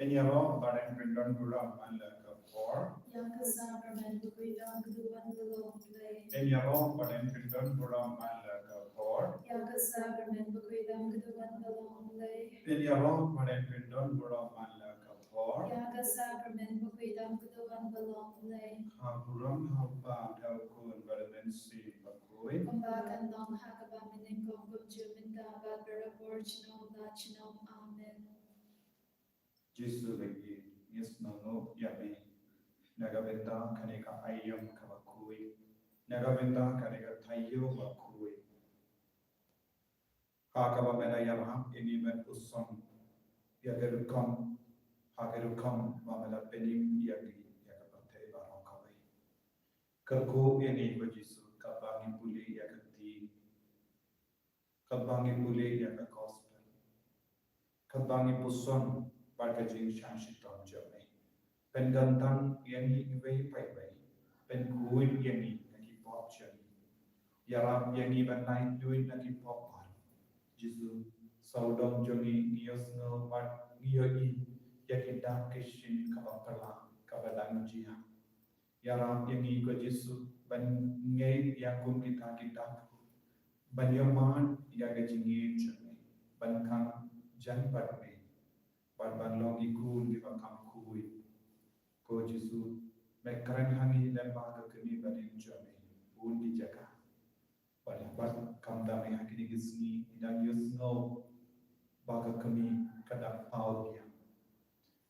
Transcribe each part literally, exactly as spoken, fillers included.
Ïaroh bad pyndon burom man la ka por. Ïa ka sakramen bakhuid tam ka duwan ka long U Blei. Ïaroh bad pyndon burom man la ka por. Ïa ka sakramen bakhuid tam ka duwan ka long U Blei. Ïaroh bad pyndon burom man la ka por. Ïa ka sakramen bakhuid tam ka duwan ka long U Blei. Ha burom ha u Kpa, ha u Khun bad ha u Mynsiem Bakhuid. Kumba kan long ha kaba mynnyngkong, kumjuh mynta bad barabor junom la junom. Amen. Jisu ba ïeit, ngi sngewnguh ïa me na ka bynta kane ka aïom kaba khuid, na ka bynta kane ka taïew ba khuid. Ha kaba me la ïarap ïa ngi ban puson ïa ka rukom, ha ka rukom ba me la pynim ïa ngi ïa ka pyrthei baroh kawei. Kyrkhu ïa ngi ko Jisu, katba ngi pule ïa ka ktien, katba ngi pule ïa ka gospel, katba ngi puson bad ka jingshah shitom jong me. Pynkyntang ïa ngi iwei pa iwei, pynkhuid ïa ngi na ki pop jong ngi. Ïarap ïa ngi ban laitluid na ki pop baroh. Jisu, sawdong jong ngi ngi ïohsngew bad ngi ïohi ïa ki dak ki shin kaba phylla kaba dang jia. Ïarap ïa ngi ko Jisu ban ngeit ïa kum kita ki dak, ban ïohmad ïa ka jingngeit jong me, ban khang jan bad me, bad ban long ki khun kiba kham khuid. Ko Jisu, me kren ha ngi lem bad ka kmie ba ïeit jong me bun ki jaka. Bad, bad khamtam ha kine ki sngi ngi dang ïohsngew ba ka kmie ka dang paw biang.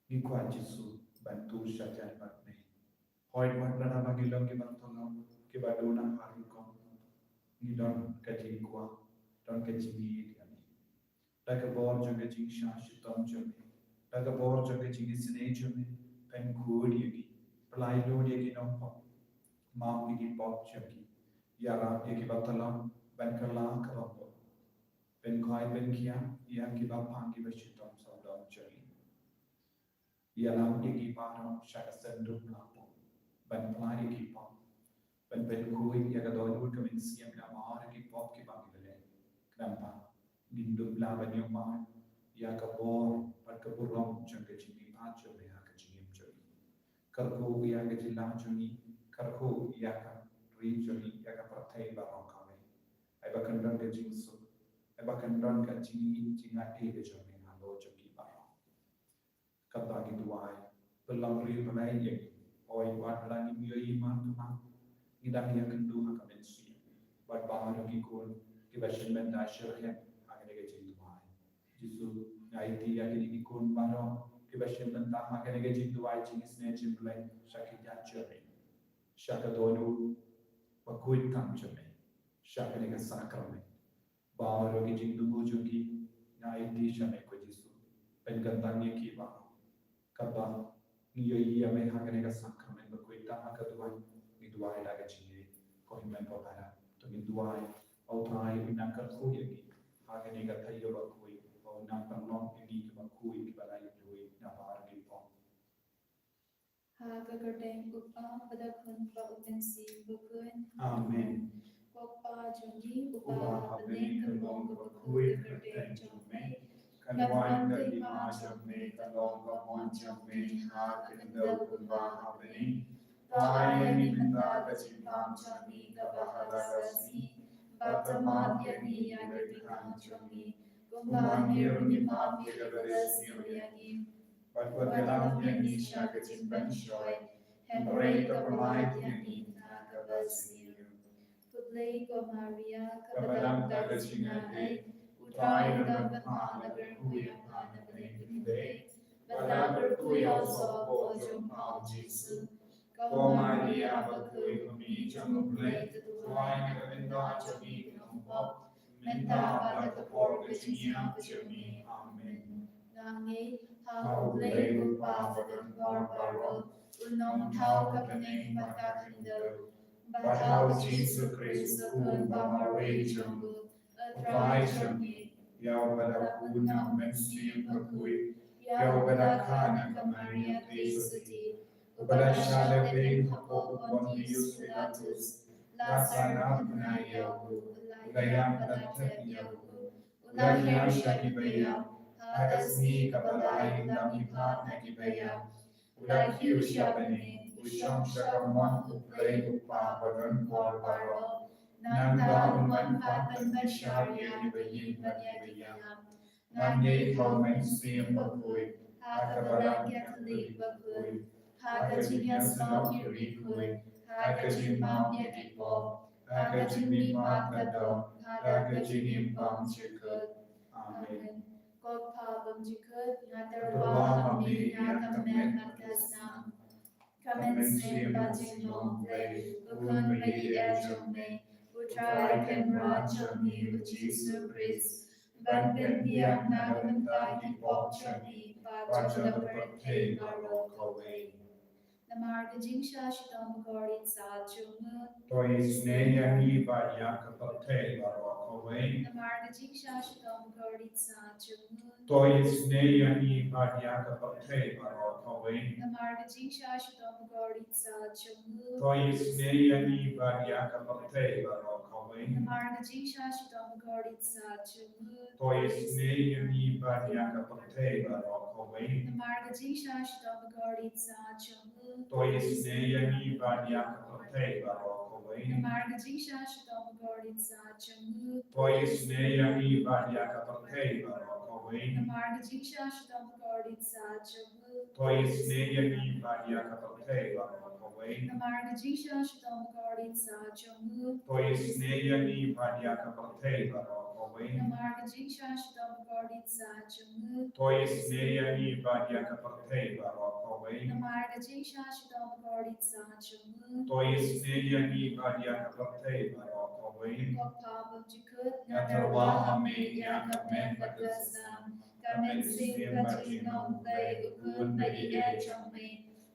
Ngi kwah Jisu ban tur sha jan bad me. Hooid, wat lada ma ngi long kiba thngan, kiba duna ha rukom, ngi don ka jingkwah, don ka jingïeit ïa me. Da ka bor jong ka jingshah shitom jong me, da ka bor jong ka jingisynei jong me, pynkhuid ïa ngi, pyllait lut ïa ki nongpop, map ïa ki pop jong ngi, ïarap ïa kiba thngan ban kylla kaba bor, pynkhoi pynkhiah ïa kiba pang kiba shitom sawdong jong ngi. Ïalam ïa ngi baroh sha ka seng dup la pop, ban pyllait ïa ki pop, ban pynkhuid ïa ka dohnud ka mynsiem namar ïa ki pop kiba ngi la leh. Khnang ba ngin dup lah ban ïohmad ïa ka bor bad ka burom jong ka jingmihpat jong me ha ka jingim jong ngi. Kyrkhu ïa ka jylla jong ngi, kyrkhu ïa ka ri jong ngi, ïa ka pyrthei baroh kawei. Ai ba kan don ka jingsuk, ai ba kan don ka jingïeit jingngeit ka jong me halor jong ki baroh. Katba ngi duwai, pynlong ri pynlong ïa ngi. Hooid, wat la ngim ïohi man ka man, ngi dang ïakynduh ha ka mynsiem bad baroh ki khun kiba shim bynta sha ka ha kane ka jingduwai. Jisu, nga aiti ïa kine ki khun baroh kiba shim bynta ha kane ka jingduwai jingisynei jong U Blei sha ki jait jong me, sha ka dohnud ba khuid tam jong me, sha kane ka sakramen. Baroh ki jingthmu jong ki nga aiti sha me ko Jisu. Pynkyntang ïa ki baroh. Katba ngi ïohi ïa me ha kane ka sakramen ba khuid tam ha ka duwan, ngi duwai da ka jingngeit. Ko Hynmen ba palat, to ngi duwai ba U Trai un nang kyrkhu ïa ngi ha kane ka taïew ba khuid, ba un nang pynlong ïa ngi kiba khuid, kiba laitluid na baroh ki pop. Ha ka kyrteng U Kpa bad U Khun bad U Mynsiem Bakhuid. Amen. Ko Kpa jong ngi uba ha bneng, ka long kaba khuid ka kyrteng jong me. Kan wan ka hima jong me, ka long ka mon jong me ha ka khyndew kumba ha bneng. To ai ïa ngi mynta ka jingpang jong ngi kaba ha la ka sngi, bad to map ïa ngi ïa ki bynta jong ngi, kumba ngi ruh ngi map ïa kiba ïasniew ïa ngi. Bad wat ïalam ïa ngi sha ka jingpynshoi, hynrei to pynlait ïa ngi na kaba sniew. Khublei ko Maria, kaba dap da ka jingaiei, U Trai u don bad pha, la kyrkhu ïa pha na bneng kynthei, bad la kyrkhu ïa u sohpop jong pha U Jisu. Ko Maria bakhuid, Kmie jong U Blei, to duwai na ka bynta jong ngi ki nongpop, mynta bad ha ka por ka jingïap jong ngi. Amen. Nga ngeit ha U Blei U Kpa badonbor baroh, U Nongthaw ka bneng bad ka khyndew, bad ha U Jisu Khrist U Khun ba marwei jong U, U Trai jong ngi. Ïa uba la hun na U Mynsiem Bakhuid, ïa uba la kha na ka Maria Theisotti, uba la shah lehbeiñ hapoh u Pontius Pilatus, la sngap bnai ïa u, u la ïap bad la thep ïa u, u la hiar sha kiba ïap, Ha ka sngi kaba lai u la mihpat na ki baïap, u la kiew sha bneng, u shong sha kamon U Blei U Kpa badonbor baroh. Nangta un wan pat ban bishar ïa kiba ïeit bad ïa kiba ïap. Ngan ïai khaw mynsiem bakhuid ha ka Balang Katholik bakhuid, ha ka jingïasyllok ki riewkhuid, ha ka jingmap ïa ki pop, ha ka jingmihpat ka doh, ha ka jingim bymjukut. Amen. Ko Kpa bymjukut, nga tyrwa ha me ïa ka met bad ka snam, ka mynsiem bad jinglong Blei, U Khun ba ïeit jong me, U Trai Kynrad jong ngi U Jisu Khrist, ban pynbiang na ka bynta ki pop jong ngi bad jong ka pyrthei baroh kawei. Namar ka jingshah shitom bakordit sah jong u, to isynei ïa ngi bad ïa ka pyrthei baroh kawei. Namar ka jingshah shitom bakordit sah jong u, to isynei ïa ngi bad ïa ka pyrthei baroh kawei. Namar ka jingshah shitom bakordit sah jong u, to isynei ïa ngi bad ïa ka pyrthei baroh kawei. Namar ka jingshah shitom bakordit sah jong u, to isynei ïa ngi bad ïa ka pyrthei baroh kawei. Namar ka jingshah shitom bakordit sah jong u, to isynei ïa ngi bad ïa ka pyrthei baroh kawei. Namar ka jingshah shitom bakordit sah jong u, to isynei ïa ngi bad ïa ka pyrthei baroh kawei. Namar ka jingshah shitom bakordit sah jong u, to isynei ïa ngi bad ïa ka pyrthei baroh kawei. Namar ka jingshah shitom bakordit sah jong u, to isynei ïa ngi bad ïa ka pyrthei baroh kawei. Namar ka jingshah shitom bakordit sah jong u, to isynei ïa ngi bad ïa ka pyrthei baroh kawei. Namar ka jingshah shitom bakordit sah jong u, to isynei ïa ngi bad ïa ka pyrthei baroh kawei. Ko Kpa bymjukut, nga tyrwa ha me ïa ka met bad ka snam, ka mynsiem bad jinglong Blei, U Khun ba ïeit jong me,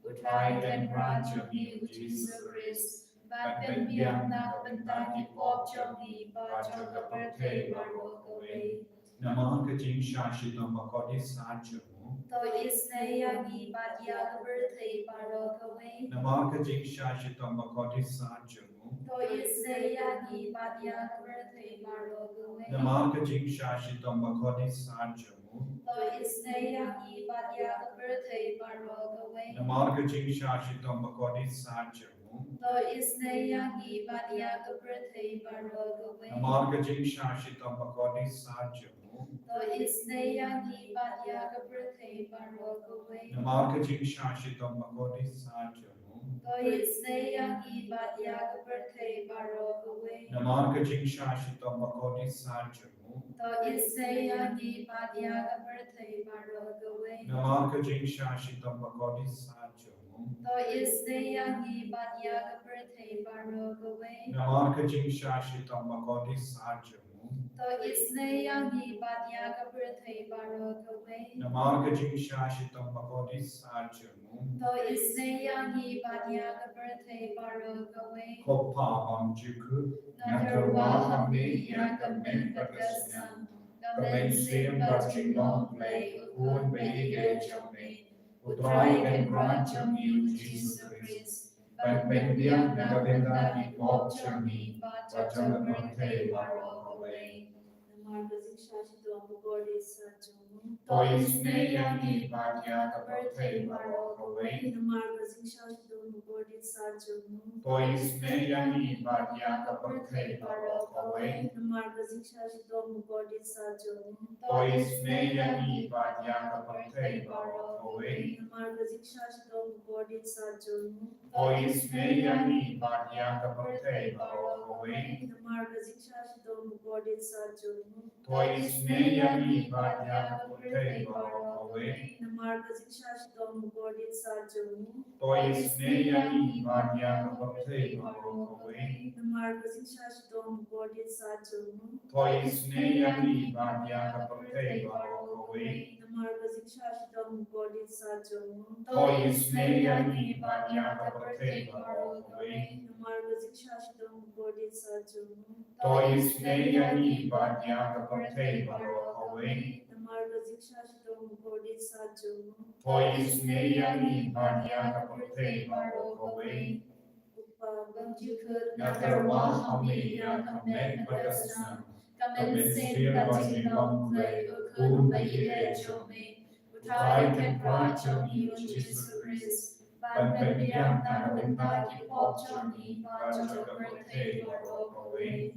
U Trai Kynrad jong ngi U Jisu Khrist, ban pynbiang na ka bynta ki pop jong ngi bad jong ka pyrthei baroh kawei. Namar ka jingshah shitom bakordit sah jong u, to isynei ïa ngi bad ïa ka pyrthei baroh kawei. Namar ka jingshah shitom bakordit sah jong u, to isynei ïa ngi bad ïa ka pyrthei baroh kawei. Namar ka jingshah shitom bakordit sah jong u, to isynei ïa ngi bad ïa ka pyrthei baroh kawei. Namar ka jingshah shitom bakordit sah jong u, to isynei ïa ngi bad ïa ka pyrthei baroh kawei. Namar ka jingshah shitom bakordit sah jong u, to isynei ïa ngi bad ïa ka pyrthei baroh kawei. Namar ka jingshah shitom bakordit sah jong u, to isynei ïa ngi bad ïa ka pyrthei baroh kawei. Namar ka jingshah shitom bakordit sah jong u, to isynei ïa ngi bad ïa ka pyrthei baroh kawei. Namar ka jingshah shitom bakordit sah jong u, to isynei ïa ngi bad ïa ka pyrthei baroh kawei. Namar ka jingshah shitom bakordit sah jong u, to isynei ïa ngi bad ïa ka pyrthei baroh kawei. Namar ka jingshah shitom bakordit sah jong u, to isynei ïa ngi bad ïa ka pyrthei baroh kawei. Ko Kpa bymjukut, nga tyrwa ha me ïa ka met bad ka snam, ka mynsiem bad jinglong Blei, U Khun ba ïeit jong me, U Trai Kynrad jong ngi U Jisu Khrist, ban pynbiang na ka bynta ki pop jong ngi bad jong ka pyrthei baroh kawei. Namar ka jingshah shitom bakordit sah jong u, to isynei ïa ngi bad ïa ka pyrthei baroh kawei. Namar ka jingshah shitom bakordit sah jong u, to isynei ïa ngi bad ïa ka pyrthei baroh kawei. Namar ka jingshah shitom bakordit sah jong u, to isynei ïa ngi bad ïa ka pyrthei baroh kawei. Namar ka jingshah shitom bakordit sah jong u, to isynei ïa ngi bad ïa ka pyrthei baroh kawei. Namar ka jingshah shitom bakordit sah jong u, to isynei ïa ngi bad ïa ka pyrthei baroh kawei. Namar ka jingshah shitom bakordit sah jong u, to isynei ïa ngi bad ïa ka pyrthei baroh kawei. Namar ka jingshah shitom bakordit sah jong u, to isynei ïa ngi bad ïa ka pyrthei baroh kawei. Namar ka jingshah shitom bakordit sah jong u, to isynei ïa ngi bad ïa ka pyrthei baroh kawei. Namar ka jingshah shitom bakordit sah jong u, to isynei ïa ngi bad ïa ka pyrthei baroh kawei. Namar ka jingshah shitom bakordit sah jong u, to isynei ïa ngi bad ïa ka pyrthei baroh kawei. Ko Kpa bymjukut, nga tyrwa ha me ïa ka met bad ka snam, Ka mynsiem ka jinglong Blei, u khun ba ïeit jong me, u Trai Kynrad jong ngi u Jisu Khrist, ban pynbiang na ka bynta ki pop jong ngi bad jong ka pyrthei baroh kawei.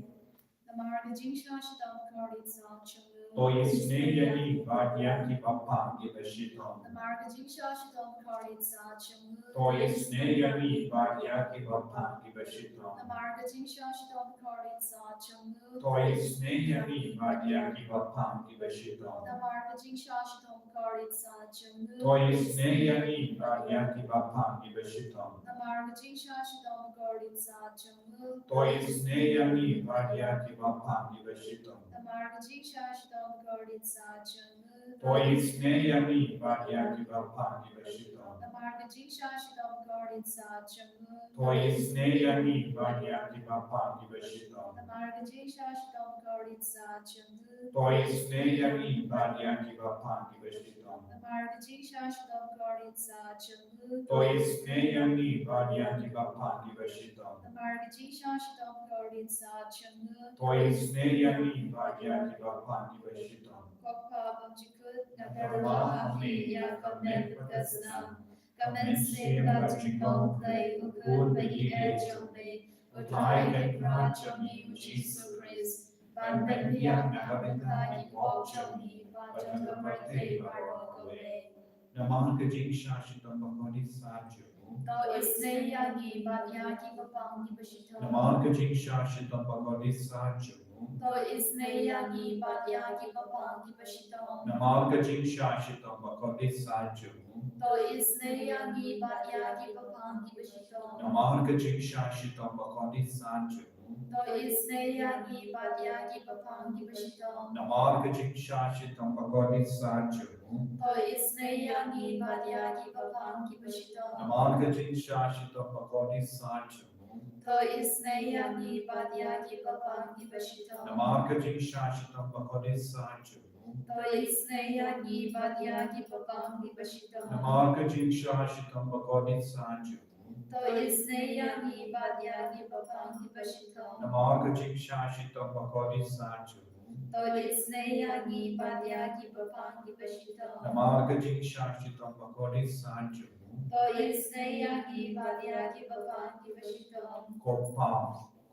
Namar ka jingshah shitom bakordit sah jong u, to isynei ïa ngi bad ïa kiba pang kiba shitom. Namar ka jingshah shitom bakordit sah jong u, to isynei ïa ngi bad ïa kiba pang kiba shitom. Namar ka jingshah shitom bakordit sah jong u, to isynei ïa ngi bad ïa kiba pang kiba shitom. Namar ka jingshah shitom bakordit sah jong u, to isynei ïa ngi bad ïa kiba pang kiba shitom. Namar ka jingshah shitom bakordit sah jong u, to isynei ïa ngi bad ïa kiba pang kiba shitom. Namar ka jingshah shitom bakordit sah jong u, to isynei ïa ngi bad ïa kiba pang kiba shitom. Namar ka jingshah shitom bakordit sah jong u, to isynei ïa ngi bad ïa kiba pang kiba shitom. Namar ka jingshah shitom bakordit sah jong u, to isynei ïa ngi bad ïa kiba pang kiba shitom. Namar ka jingshah shitom bakordit sah jong u, to isynei ïa ngi bad ïa kiba pang kiba shitom. Namar ka jingshah shitom bakordit sah jong u, to isynei ïa ngi bad ïa kiba pang kiba shitom. Ko Kpa bymjukut, nga kyrpad ha me ïa ka met bad ka snam, ka mynsiem ka jinglong Blei, u khun ba ïeit jong me, u Trai Kynrad jong ngi u Jisu Khrist, ban pynbiang na ka bynta ki pop jong ngi bad jong ka pyrthei baroh kawei. Namar ka jingshah shitom bakordit sah jong u, to isynei ïa ngi bad ïa kiba pang kiba shitom. Namar ka jingshah shitom bakordit sah jong u, to isynei ïa ngi bad ïa kiba pang kiba shitom. Namar ka jingshah shitom bakordit sah jong u, to isynei ïa ngi bad ïa kiba pang kiba shitom. Namar ka jingshah shitom bakordit sah jong u, to isynei ïa ngi bad ïa kiba pang kiba shitom. Namar ka jingshah shitom bakordit sah jong u, to isynei ïa ngi bad ïa kiba pang kiba shitom. Namar ka jingshah shitom bakordit sah jong u, to isynei ïa ngi bad ïa kiba pang kiba shitom. Namar ka jingshah shitom bakordit sah jong u, to isynei ïa ngi bad ïa kiba pang kiba shitom. Namar ka jingshah shitom bakordit sah jong u, to isynei ïa ngi bad ïa kiba pang kiba shitom. Namar ka jingshah shitom bakordit sah jong u, to isynei ïa ngi bad ïa kiba pang kiba shitom. Namar ka jingshah shitom bakordit sah jong u, to isynei ïa ngi bad ïa kiba pang kiba shitom. Ko Kpa,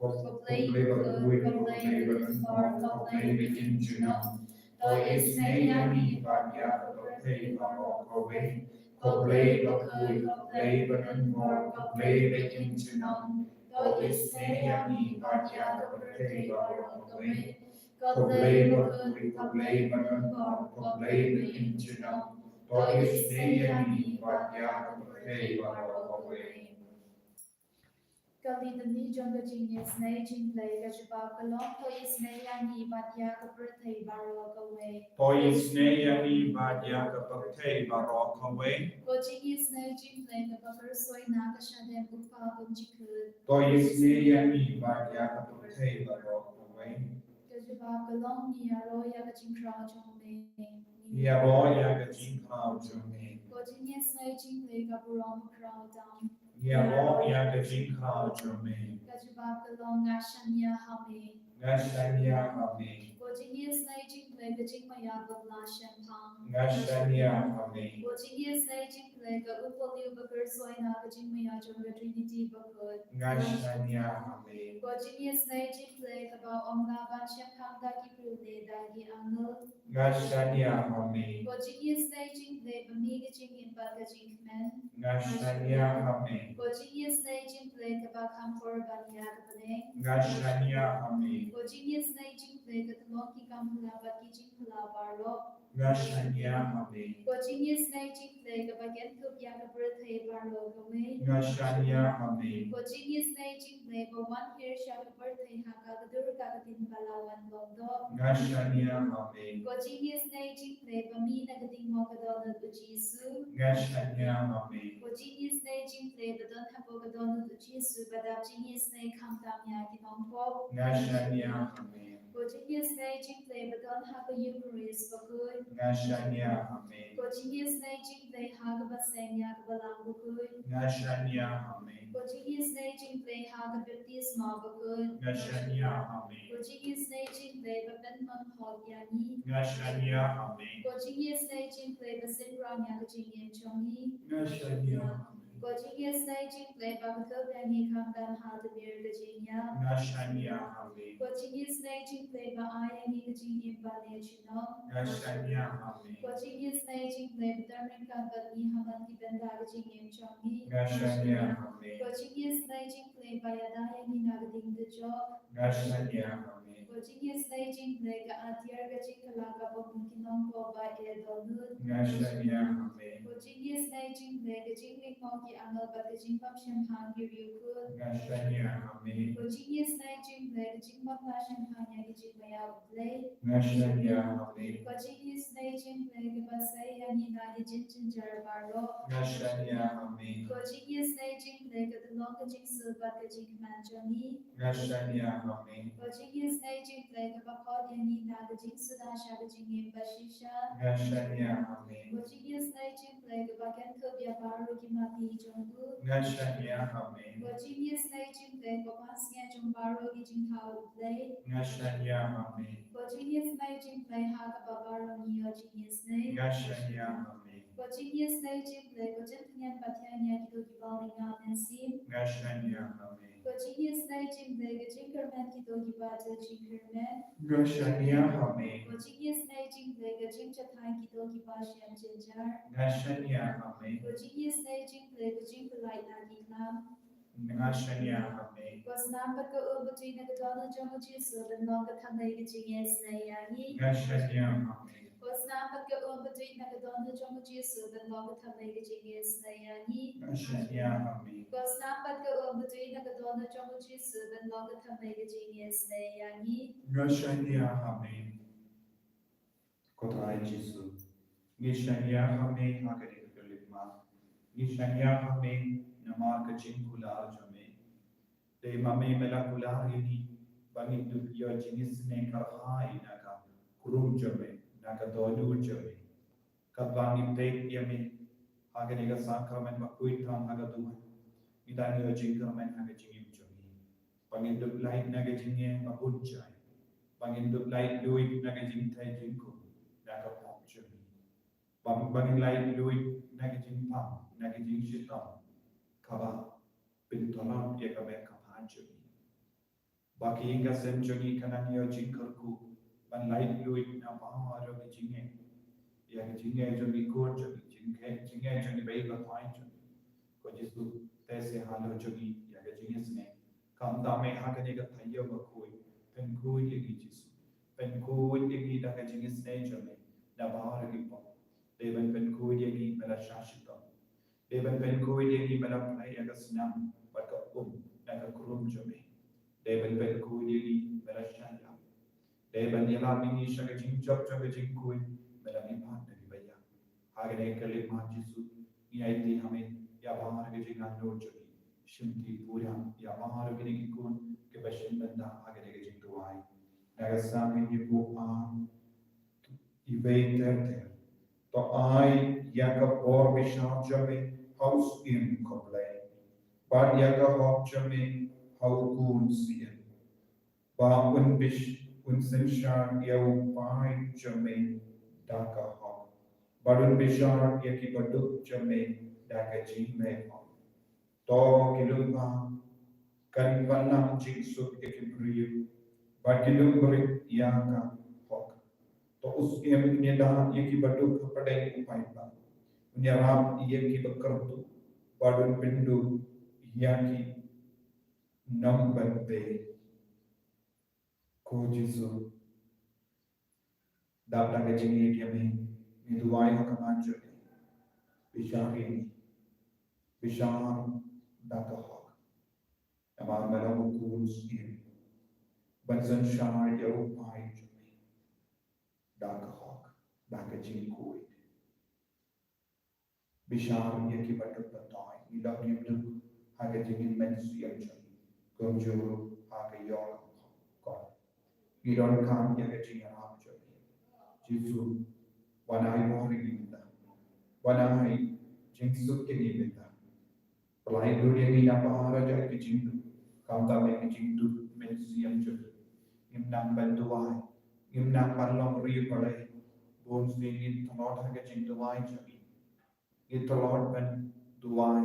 ko Blei bakhuid, ko Blei badonbor, ko Blei baïeit junom, to isynei ïa ngi bad ïa ka pyrthei baroh kawei. Ko Blei bakhuid, ko Blei badonbor, ko Blei baïeit junom, to isynei ïa ngi bad ïa ka pyrthei baroh kawei. Ko Blei bakhuid, ko Blei badonbor, ko Blei baïeit junom, to isynei ïa ngi bad ïa ka pyrthei baroh kawei. Ka Litany jong ka jingïasynei jong U Blei, ka jubab ka long: To isynei ïa ngi bad ïa ka pyrthei baroh kawei. To isynei ïa ngi bad ïa ka pyrthei baroh kawei. Ka jingïasynei jong U Blei kaba kyrshoi na ka shadem U Kpa bymjukut. To isynei ïa ngi bad ïa ka pyrthei baroh kawei. Ka jubab ka long: Ngi ïaroh ïa ka jingkhraw jong me. Ngi ïaroh ïa ka jingkhraw jong me. Ka jingïasynei jong U Blei ka burom bakhraw tam. Ngi ïaroh ïa ka jingkhraw jong me. Ka jubab ka long: Nga shaniah ha me. Nga shaniah ha me. Ka jingïasynei jong U Blei ka jingmaïa kaba la shemphang. Nga shaniah ha me. Ka jingïasynei jong U Blei ka U Balei uba kyrshoi na ka jingmaïa jong ka Trinity bakhuid. Nga shaniah ha me. Ka jingïasynei jong U Blei kaba ym lah ban shemphang da ki briew ne da ki angel. Nga shaniah ha me. Ka jingïasynei jong U Blei ba mih ka jingim bad ka jingkmen. Nga shaniah ha me. Ka jingïasynei jong U Blei kaba kham por ban ïa ka bneng. Nga shaniah ha me. Ka jingïasynei jong U Blei ka tyllong ki kam phylla bad ki jingphylla baroh. Nga shaniah ha me. Ka jingïasynei jong U Blei kaba kynthup ïa ka pyrthei baroh kawei. Nga shaniah ha me. Ka jingïasynei jong U Blei ba wan hiar sha ka pyrthei ha ka kdur ka ktien ba la wan long doh. Nga shaniah ha me. Ka jingïasynei jong U Blei ba mih na ka diengmawkdonald U Jisu. Nga shaniah ha me. Ka jingïasynei jong U Blei ba don hapoh ka dohnud U Jisu ba dap jingïasynei khamtam ïa ki nongpop. Nga shaniah ha me. Ka jingïasynei jong U Blei ba don ha ka Eukharist bakhuid. Nga shaniah ha me. Ko jingïasnei jingpyllait ha kaba seng ïa ka Balang bakhuid. Nga shaniah ha me. Ko jingïasnei jingpyllait ha ka baptisma bakhuid. Nga shaniah ha me. Ko jingïasnei jingpyllait ba pynmong hok ïa ngi. Nga shaniah ha me. Ko jingïasnei jingpyllait ba synran ïa ka jingim jong ngi. Nga shaniah ha me. Ko jingïasnei jingpyllait ba kyrkhu ïa ngi khamtam ha ka mir ka jingïap. Nga shaniah ha me. Ko jingïasnei jingpyllait ba ai ïa ngi ka jingim ba ne shnong. Nga shaniah ha me. Ko jingïasnei jingpyllait ba tyrmit kam bad ngi ha man ki bynta ka jingim jong ngi. Nga shaniah ha me. Ko jingïasnei jingpyllait ba ïada ïa ngi na ka ding ka jong. Nga shaniah ha me. Ko jingïasnei jingpyllait ka atiar ka jingkylla ka bym ki nongkorbah ïa dohnud. Nga shaniah ha me. Ko jingïasnei jingpyllait ka jingmih mo ki angel bad ka jingbym shemphang ki riewkhuid. Nga shaniah ha me. Ko jingïasnei jingpyllait ka jingbym lah shemphang ïa ki jingmaïa U Blei. Nga shaniah ha me. Ko jingïasnei jingpyllait kaba sei ïa ngi na ki jingjynjar baroh. Nga shaniah ha me. Ko jingïasnei jingpyllait ka dei long ka jingsuk bad ka jingkmen jong ngi. Nga shaniah ha me. Ko jingïasnei jingpyllait kaba khot ïa ngi na ka jingsuda sha ka jingim ba shisha. Nga shaniah ha me. Ko jingïasnei jingpyllait kaba kynkup ïa baroh ki maphi jong u. Nga shaniah ha me. Ko jingïasnei jingpyllait kaba pansngiat jong baroh ki jingthaw U Blei. Nga shaniah ha me. Ko jingïasnei jingpyllait ha kaba baroh ngi ïoh jingïasnei. Nga shaniah ha me. Ko jingïasnei jingpyllait ka jingtyngen ba thiang ïa kito kiba ong ïa nga mynsiem. Nga shaniah ha me. Ko jingïasnei jingpyllait ka jingkyrmen kito kiba ju jingkyrmen. Nga shaniah ha me. Ko jingïasnei jingpyllait ka jingjathaiñ kito kiba shem jynjar. Nga shaniah ha me. Ko jingïasnei jingpyllait ka jingpyllait na ki khlam. Nga shaniah ha me. Ko snam bad ka um ba tuid na ka dohnud jong U Jisu ban long ka thymmei ka jingïasnei ïa ngi. Nga shaniah ha me. Ko snam bad ka um ba tuid na ka dohnud jong U Jisu ban long ka thymmei ka jingïasnei ïa ngi. Nga shaniah ha me. Ko snam bad ka um ba tuid na ka dohnud jong U Jisu ban long ka thymmei ka jingïasnei ïa ngi. Nga shaniah ha me. Ko Trai Jisu, ngi shaniah ha me ha kane ka khyllipmat. Ngi shaniah ha me namar ka jingkular jong me. Dei ma me me la kular ïa ngi ba ngin ïoh jingïasnei kyrhai na ka kurum jong me, na ka dohnud jong me. Katba ngi peit ïa me ha kane ka sakramen bakhuid tam ha ka duwan, ngi dang ïoh jingkyrmen ha ka jingim jong ngi. Ba ngin dup lait na ka jingeh ba bun jait. Ba ngin dup lait luid na ka jingthait jingkum na ka pop jong ngi. Ba, ba ngin lait luid na ka jingpang, na ka jingshitom kaba pyntylli ïa ka met ka phad jong ngi. Ba ka ïing ka sem jong ngi kan nang ïoh jingkyrkhu ban lait luid na baroh ka jingeh. Ïa ka jingeh jong ngi khun jong ngi, jingeh, jingeh jong ngi bad i paidbah jong ngi. Ko Jisu, te se halor jong ngi ïa ka jingïasnei. Khamtam me ha kane ka taïew bakhuid, pynkhuid ïa ngi Jisu. Pynkhuid ïa ngi da ka jingïasnei jong me na baroh ki pop. Dei ban pynkhuid ïa ngi me la shah shitom. Dei ban pynkhuid ïa ngi me la pynlait ïa ka snam bad ka um na ka kurum jong me. Dei ban pynkhuid ïa ngi me la shah ïap. Dei ban ïalap ïa ngi sha ka jingjop jong ka jingkhuid me la mihpat na kiba ïap. Ha kane ka khyllipmat Jisu, ngi aiti ha me ïa baroh ka jingangnud jong ngi. Shimti pura ïa baroh kine ki khun kiba shim bynta ha kane ka jingduwai. Na ka Salm hynñiewphew ar, iwei ter ter. To ai ïa ka bor bishar jong me ha u syiem, ko Blei, bad ïa ka hok jong me ha u khun syiem. Ba un bish, un synshar ïa u paid jong me da ka hok, bad un bishar ïa kiba duk jong me da ka jingmihkhmat. To ki lyngba kan wanlam jingsuk ïa ki briew, bad ki lyngbrit ïa ka hok. To u syiem un ïada ïa kiba duk hapdeng u paidbah, un ïarap ïa kiba kyrduh, bad un pynduh ïa ki nongpynbeit. Ko Jisu, dap da ka jingïeit ïa me, ngi duwai ha khmat jong me. Bishar ïa ngi, bishar da ka hok. Namar me long u khun syiem, ban synshar ïa u paid jong me da ka hok, da ka jingkhuid. Bishar ïa kiba duk, ba tang ngi long kiba duk ha ka jingim mynsiem jong ngi, kumjuh ha ka ïing ka sem. Ngi donkam ïa ka jingïarap jong me. Jisu, wan ai bor ïa ngi mynta. Wan ai jingsuk ïa ngi mynta. Pynlait lut ïa ngi na baroh ki jingduh, khamtam ïa ki jingduh mynsiem jong ngi. Ngim nang ban duwai, ngim nang ban long riewblei. Bun sien ngi tlot ha ka jingduwai jong ngi. Ngi tlot ban duwai,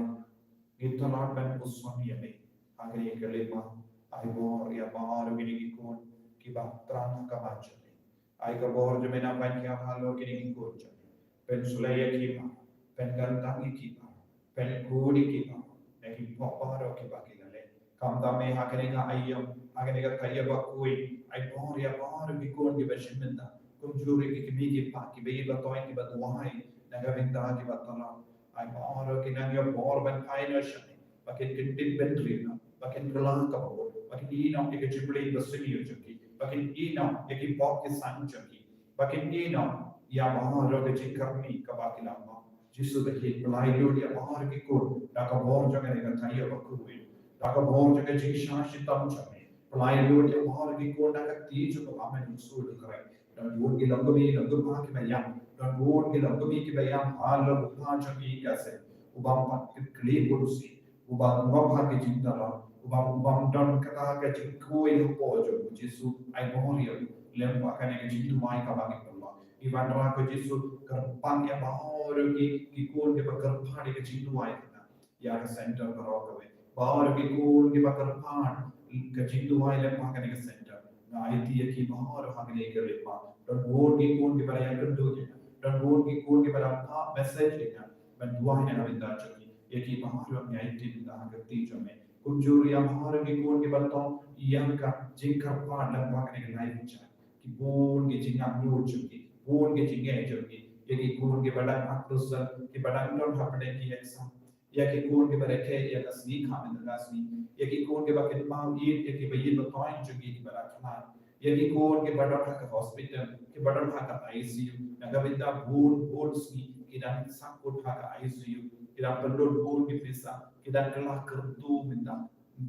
ngi tlot ban puson ïa me. Ha kane ka lympat, ai bor ïa baroh kine ki khun kiba thrang ha ka ban jong me. Ai ka bor jong me nang ban khia halor kine ki khun jong me. Pynslem ïa ki baroh, pynkyntang ïa ki baroh, pynkhuid ïa ki baroh na ki pop baroh kiba ki la leh. Khamtam me ha kane ka aïom, ha kane ka taïew bakhuid, ai bor ïa baroh ki khun kiba shim bynta. Kumjuh ruh ki kmie ki kpa kiba ïeit ba toiñ kiba duwai na ka bynta kiba tlot. Ai baroh ki nang ïoh bor ban phai noh sha me, ba kin kyntiew bynriew noh, ba kin kylla kaba mut, ba kin ïehnoh ïa ka jingpyllait ba sniew jong ki, ba kin ïehnoh ïa ki pop ki san jong ki, ba kin ïehnoh ïa baroh ka jingkyrmen kaba ki la mad. Jisu ba ïeit, pynlait lut ïa baroh ki khun da ka bor jong kane ka taïew bakhuid, da ka bor jong ka jingshah shitom jong me. Pynlait lut ïa baroh ki khun da ka kti jong u Kpa Mynsiem Bakhuid. Don bun ki longkmie longkpa kiba ïam, don bun ki longkmie kiba ïam halor u kpa jong ngi ka seng, uba ym pat kit khlieh bun sien, uba ngop ha ki jingtyrwa, uba, uba ym don kata ka jingkhuid hapoh jong u. Jisu, ai bor ïa u lem bad kane ka jingduwai kaba ngi pynlong. Ngi wanrah ko Jisu, kyrpad ïa baroh ki, ki khun kiba kyrpad ïa ka jingduwai kane ïa ka center baroh kawei. Baroh ki khun kiba kyrpad ka jingduwai lem bad kane ka center, nga aiti ïa ki baroh ha kane ka lympat. Don bun ki khun kiba la ïakynduh ïa nga, don bun ki khun kiba la phah message ïa nga ban duwai na ka bynta jong ki. Ïa ki baroh nga aiti bynta ha ka kti jong me. Kumjuh ruh ïa baroh ki khun kiba la tong ïa ka jingkyrpad lem bad kane ka live chat. Ki bun ki jingangnud jong ki, bun ki jingeh jong ki. Ïa ki khun kiba dang adolescent, kiba dang don hapdeng ki exam. Ïa ki khun kiba rakhe ïa ka sngi kha mynta ka sngi. Ïa ki khun kiba kynmaw ïeit ïa kiba ïeit ba toiñ jong ki kiba la khlad. Ïa ki khun kiba don ha ka hospital, kiba don ha ka I C U. Na ka bynta bun bun sngi ki dang sahkut ha ka I C U. Ki dang pynlut bun ki pisa, ki dang kylla kyrduh mynta.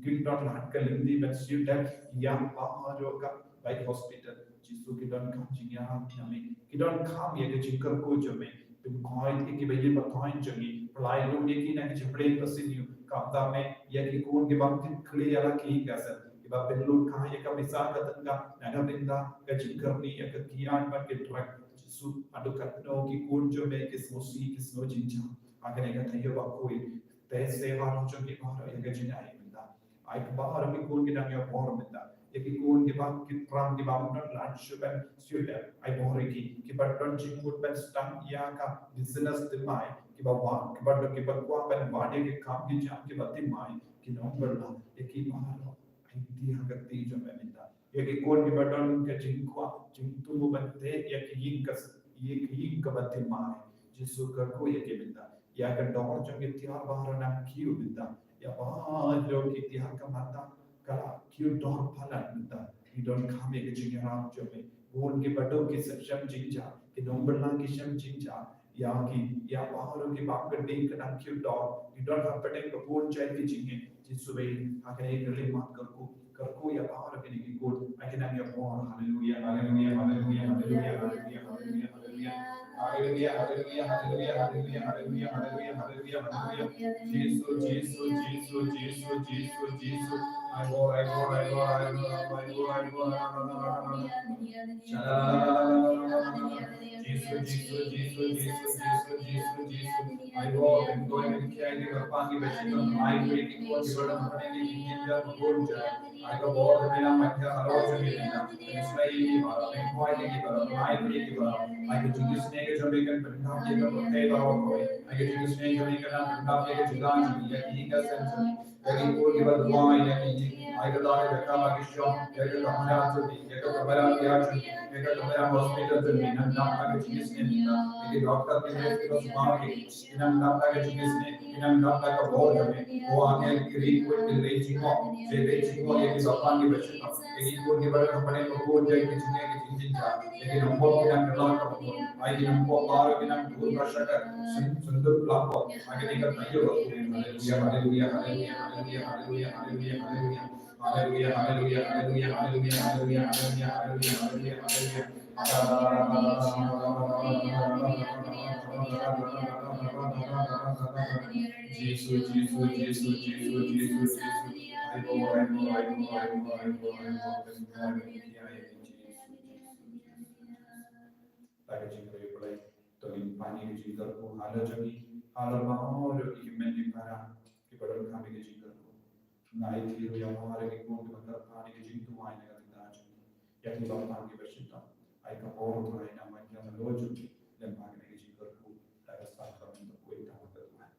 Kim don lad ka lynti ban siew dep ïa baroh ka bai hospital. Jisu, ki donkam jingïarap na me, ki donkam ïa ka jingkyrkhu jong me. Pynkhuid ïa kiba ïeit ba toiñ jong ngi, pynlait lut ïa ki na ka jingpyllait ba sniew. Khamtam me ïa ki khun kiba ym kit khlieh ïa la ki ka seng, kiba pynlut kai ïa ka pisa ka tyngka na ka bynta ka jingkyrmen ïa ka kiad bad ki drug. Jisu, haduh katno ki khun jong me ki sngewsih ki sngew jingjia ha kane ka taïew bakhuid. Te sngewbha jong ki baroh ïa ka jingai mynta. Ai, kiba baroh ki khun ki dang ïoh bor mynta. Ïa ki khun kiba ki thrang kiba ym don lad shuh ban siew dep, ai bor ïa ki. Kiba don jingmut ban sdang ïa ka business thymmai, kiba wan, kiba don, kiba kwah ban wan ïa ki kam ki jam kiba thymmai, ki nongbylla, ïa ki baroh. Ai, aiti ha ka kti jong me mynta. Ïa ki khun kiba don ka jingkwah jingthmu ban teh ïa ki ïing ka, ïa ki ïing kaba thymmai. Jisu, kyrkhu ïa ki mynta. Ïa ka dor jong ki tiar baroh nang kiew mynta. Ïa baroh ki tiar ka mata ka la kiew dor palat mynta. Ngi donkam ïa ka jingïarap jong me. Bun kiba duk ki shem jingjia, ki nongbylla ki shem jingjia. Ïa ki, ïa baroh kiba ym kyrduh ka dang kiew dor. Ngi don hapdeng ka bun jait ki jingeh. Jisu, ha kane ka lympat kyrkhu, kyrkhu ïa baroh kine ki khun. Ai, ki nang ïoh bor. Haleluya, haleluya, haleluya. Haleluya, haleluya, haleluya. Jisu, Jisu, Jisu, Jisu, Jisu, Jisu. Ai bor, ai bor, ai bor. Jisu, Jisu, Jisu, Jisu, Jisu, Jisu, Jisu. Ai bor, pynkhoi pynkhia ïa ki kyrpang kiba shitom, ai bor ïa ki khun kiba don hapdeng ki jingeh kiba bun jait. Ai ka bor jong me nang pynkhia halor jong ki, nang pynslem ïa ki baroh, pynkhoi ïa ki baroh, ai bor ïa ki baroh. Ai ka jingisynei ka jong me kan pyndap ïa ka pyrthei baroh kawei. Ai ka jingisynei jong me kan nang pyndap ïa ka jylla jong me, ïa ki ïing ka sem jong me. Ïa ki khun kiba duwai, ïa ki, ïa ki, ïa ka dei ka kam ba ki shong, ïa ka kamra jong ki, ïa ka kamra tiar jong ki, ïa ka kamra hospital jong ki, nang dap ha ka jingisynei mynta. Ïa ki doktor ki nurse kiba sumar ki, ki nang dap ha ka jingisynei, ki nang dap ha ka bor jong ki. Ko angel ki ri khuid ki leit jingmut, ki leit jingmut ïa ki kyrpang kiba shitom. Ïa ki khun kiba don hapdeng ka bun jait ki jingeh ki jingjynjar. Ïa ki nongpop ki nang kylla kaba mut. Ai ki nongpop baroh ki nang dur ba shakar. Syn, syndur ba la pop. Ai ki nang kylla kaba mut. Haleluya, haleluya, haleluya, haleluya, haleluya. Haleluya, haleluya, haleluya, haleluya. Jisu, Jisu, Jisu, Jisu, Jisu. Ba ka jingkyrpad, to ngin pan ïa ka jingkyrkhu halor jong ngi, halor baroh ki hynmen ki para kiba donkam ïa ka jingkyrkhu. Nga ai kyrkhu ïa baroh ki khun kiba kyrpad ïa ka jingduwai na ka bynta jong ngi, ïa kiba pan kiba shitom. Ai ka bor Trai na ka bynta jong ngi, lem bad kane ka jingkyrkhu da ka sakrament kaba khuid da ka duwai.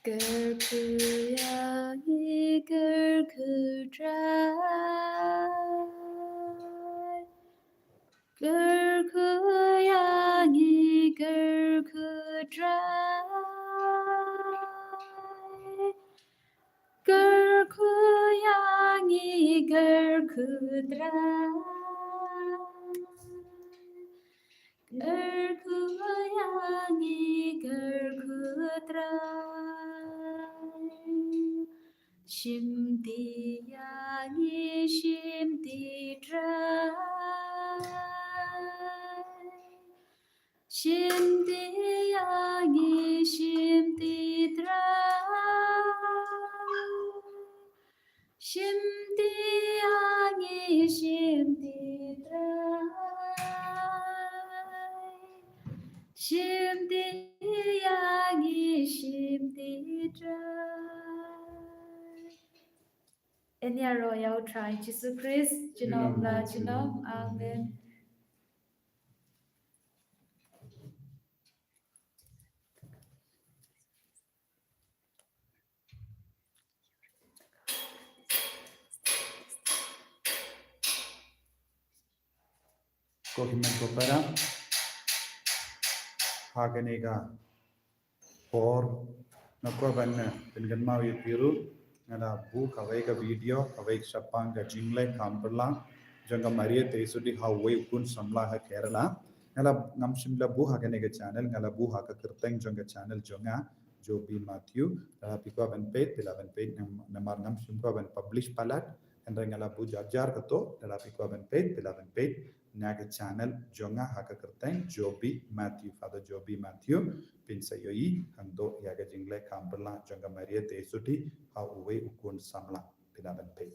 Kyrkhu ïa ngi, kyrkhu Trai. Kyrkhu ïa ngi, kyrkhu Trai. Kyrkhu ïa ngi, kyrkhu Trai. Kyrkhu ïa ngi, kyrkhu Trai. Shim ti ïa ngi, shim ti Trai. Shim ti ïa ngi, shim ti Trai. Shim ti ïa ngi, shim ti Trai. Shim ti ïa ngi, shim ti Trai. Yn ïaroh ïa u Trai Jisu Khrist junom la junom. Amen. Ko hynmen ko para, ha kane ka por nga kwah ban pynkynmaw ïa phi ruh, nga la buh kawei ka video, kawei ka shaphang ka jingleh kam pyrshah jong ka Maria Theisotti ha uwei u khun samla ha Kerala. Nga la, ngam shym la buh ha kane ka channel, nga la buh ha ka kyrteng jong ka channel jong nga, Joby Matthew. Lada phi kwah ban peit, phi lah ban peit, nam-, namar ngam shym kwah ban publish palat. Hynrei nga la buh jar jar kato, lada phi kwah ban peit, phi lah ban peit na ka channel jong nga ha ka kyrteng Joby Matthew, Father Joby Matthew. Phin sa ïohi hangto ïa ka jingleh kam pyrshah jong ka Maria Theisotti ha uwei u khun samla. Phi lah ban peit.